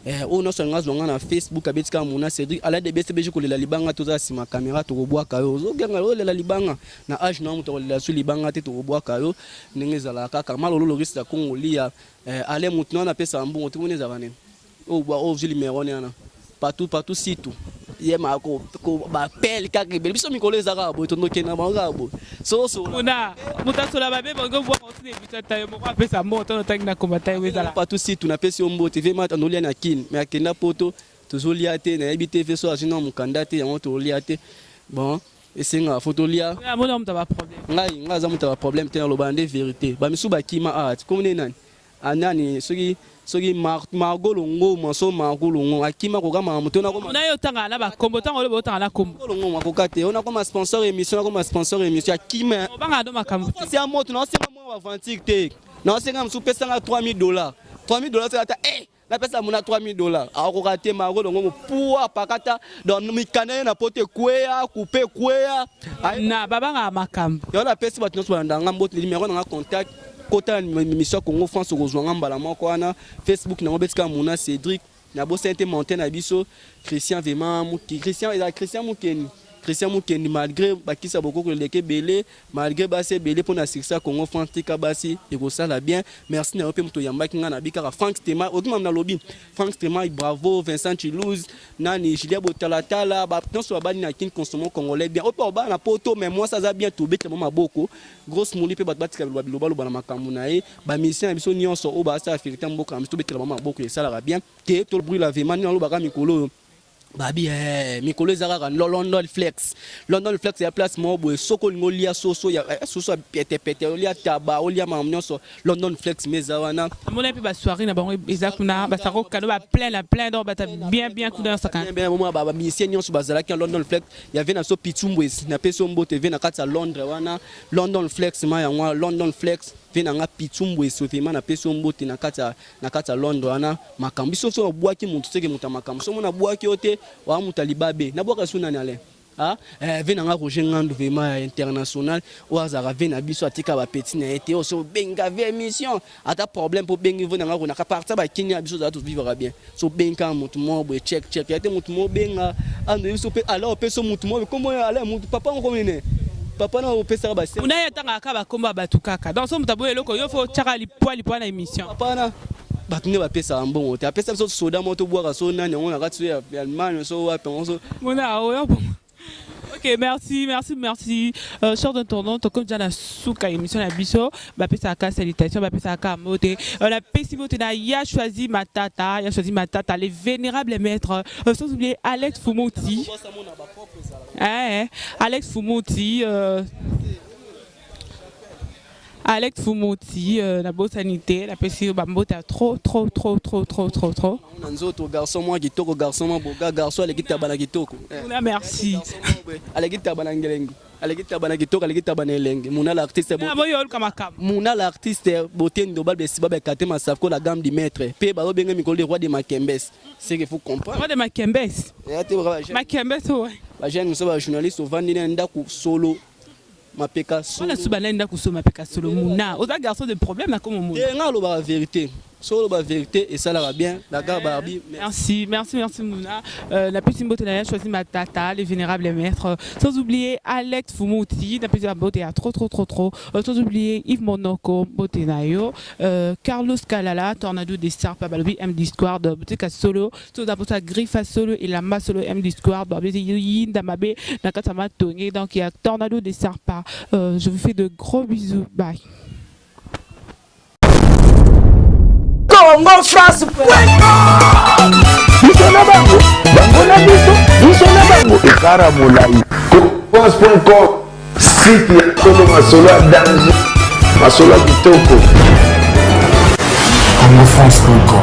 [SPEAKER 1] eh, oyo nyonso alinga azwa nga na Facebook abeti kaka mona Cédric ala de BCBG kolela libanga toza nsima kamera tokobwaka yo ozoganga olela libanga na age na moto akolela so libanga te tokobwaka yo ndenge ezalaka kaka malolo lorisi ya Congo lia eh, ale moto na wana apesaka mbongo te moni ezalaka nini oyo bwa oyo ozwi limero wana partout partout situ ye ma ko ko bapele kaka ebele biso mikolo eza kaka boye tondokenda bango kaka boye sosola
[SPEAKER 2] Muna, moto asola babe bango bwaka osi na émission ata yo moko apesa mbongo tono otangi na komba ta yo ezala.
[SPEAKER 1] Partout situ napesi yo mbote ve mata nolia na kin mais akenda poto tozolia te nayebi te ve so azwi na mokanda te yango tolia te bon esengaka fo tolia
[SPEAKER 2] Amona moto ya ba problème.
[SPEAKER 1] Ngai ngai aza moto ya ba problème te, naloba nde verité bamisu bakima awa ti komone nani anani soki soki Margot Longoma so Margot Longo akima kokama moto na koma
[SPEAKER 2] na yo tanga na ba kombo tanga oloba otanga na kombo
[SPEAKER 1] Margot Longo akoka te ona koma sponsor émission na koma sponsor émission akima
[SPEAKER 2] obanga do makambo
[SPEAKER 1] te ya moto na osenga mwa aventure te na osenga mosusu pesanga 3000 dollars, 3000 dollars ata eh napesa mona 3000 dollars akoka te. Margot Longo mopuwa pakata donc mikanda ye na poto ekweya coupe ekweya.
[SPEAKER 2] Na babangaka makambo.
[SPEAKER 1] Yango napesi bato nyonso balanda nga mbote, numéro nanga contact kota na émission ya Congo France okozwa nga mbala moko wana. Facebook nango betika Mona Cédric. Nabosani te monte na biso Christian vraiment Muki Christian eza Christian Mukeni Christian Mukendi malgré bakisa bokoko eleki ebele malgré basi ebele mpona succès ya Congo France tika basi ekosala bien. Merci na yo mpe moto oyambaki ngai na bi kaka Frank Stema okimam nalobi Frank Stema bravo Vincent Chilouz nani Julia Botalatala nyonso babali na Kin consommons congolais bien oyo mpe obala na poto mais mwasi aza bien tobetela mwa maboko grosse moli mpe bato batika biloba bilobaloba na makambo na ye bamusicien na biso nyonso oyo basala fierté ya mboka na biso tobetela mwa maboko esalaka bien ke tobrila vraiment nini alobaka mikolo oyo. Babi mikolo eza kaka London Flex. London Flex ya place moko boye, soki olingi olia soso ya soso ya petepete, olia taba, olia makambo nyonso, London Flex me eza wana.
[SPEAKER 2] Namona mpe basoirée na bango eza kuna, basako kano baplein na plein, donc bata bien bien kuna nyonso
[SPEAKER 1] kaka. Bien, bien, bamusicien nyonso bazalaki na London Flex. Ya ve na so Pitumbwes, napesi yo mbote ve na kati ya Londres wana. London Flex ma yango wana, London Flex ve na nga Pitumbwes, vraiment napesi yo mbote na kati ya Londres wana. Makambo biso so obwaki motu seke moto ya makambo, so mona abwaki yo te, waa moto ya libabe, nabwaka so nani Alain. Ah, ve na nga Roger Ngandu, vraiment ya international, oyo azalaka ve na biso, atika bapeti na ye te. Oyo so obenga ve émission, ata problème mpo obengi ve na nga konaka partir bakini ya biso, ozala tovivaka bien. So obenga motu moko boye, check check ya te, motu moko obenga ando biso mpe, alors opesa motu moko kombo Alain, motu papa ngo komine papa na opesaka base.
[SPEAKER 2] Muna ye atangaka kaka bakombo ya bato kaka, donc so moto aboyi eloko, yo fo otyaka lipwa lipwa na émission.
[SPEAKER 1] Papa wana, bato nde bapesaka mbongo te, apesa biso soda moko, tobwaka so nani yango na kati so ya Allemagne, so wapi yango so.
[SPEAKER 2] Muna oyo bon. Ok, merci, merci, merci. Chers internautes, comme déjà la souka émission na biso, bapesaka salutation, bapesaka mbote. La pesi mbote na ya choisi Matata, ya choisi Matata, les vénérables maîtres. Sans oublier Alex Fumuti. Hein, Alex Fumuti. Alex Fumuti, na bosanité, la pesi bambote trop, trop, trop, trop, trop, trop, trop.
[SPEAKER 1] Na nzoto garçon mwa kitoko, garçon mwa boga, garçon aleki taba na kitoko.
[SPEAKER 2] Muna, merci.
[SPEAKER 1] Aleki taba na ngelengi, aleki taba na kitoko, aleki taba na elenge. Muna l'artiste.
[SPEAKER 2] Na boyo oluka makambo.
[SPEAKER 1] Muna l'artiste, botendo babesi babekate masafko, la gamme du maître mpe bazobenga mikolo le roi de Makembes, c'est qu'il faut comprendre.
[SPEAKER 2] Roi de Makembes.
[SPEAKER 1] Eya te.
[SPEAKER 2] Makembes, ouais.
[SPEAKER 1] Bajeune mosusu, bajournaliste, ovandi na ndako solo mapeka solo.
[SPEAKER 2] Wana su balai ndako so mapeka solo. Muna oza garçon de problème na komo muna.
[SPEAKER 1] Te, nga alobaka vérité, so oloba vérité esalaka bien, la gare Barbie.
[SPEAKER 2] Merci, merci, merci Mouna. La petite mbote na choisi ma tata, les vénérables maîtres. Sans oublier Alex Fumuti, la petite mbote ya trop trop trop trop. Sans oublier Yves Monoko, mbote na yo. Carlos Kalala, Tornado des Stars, Balobi MD Squad, boutique solo, tout d'abord ça griffe solo et la masse solo MD Squad, Babi Yinda Mabe, Nakatama Tongue. Donc il y a Tornado des Stars. Je vous fais de gros bisous. Bye.
[SPEAKER 3] Congo France.
[SPEAKER 4] Biso na bango, bango na biso, biso na bango, ekara molai. France.com, site ya solo, masolo ya danger, masolo ya kitoko.
[SPEAKER 5] congofrance.com.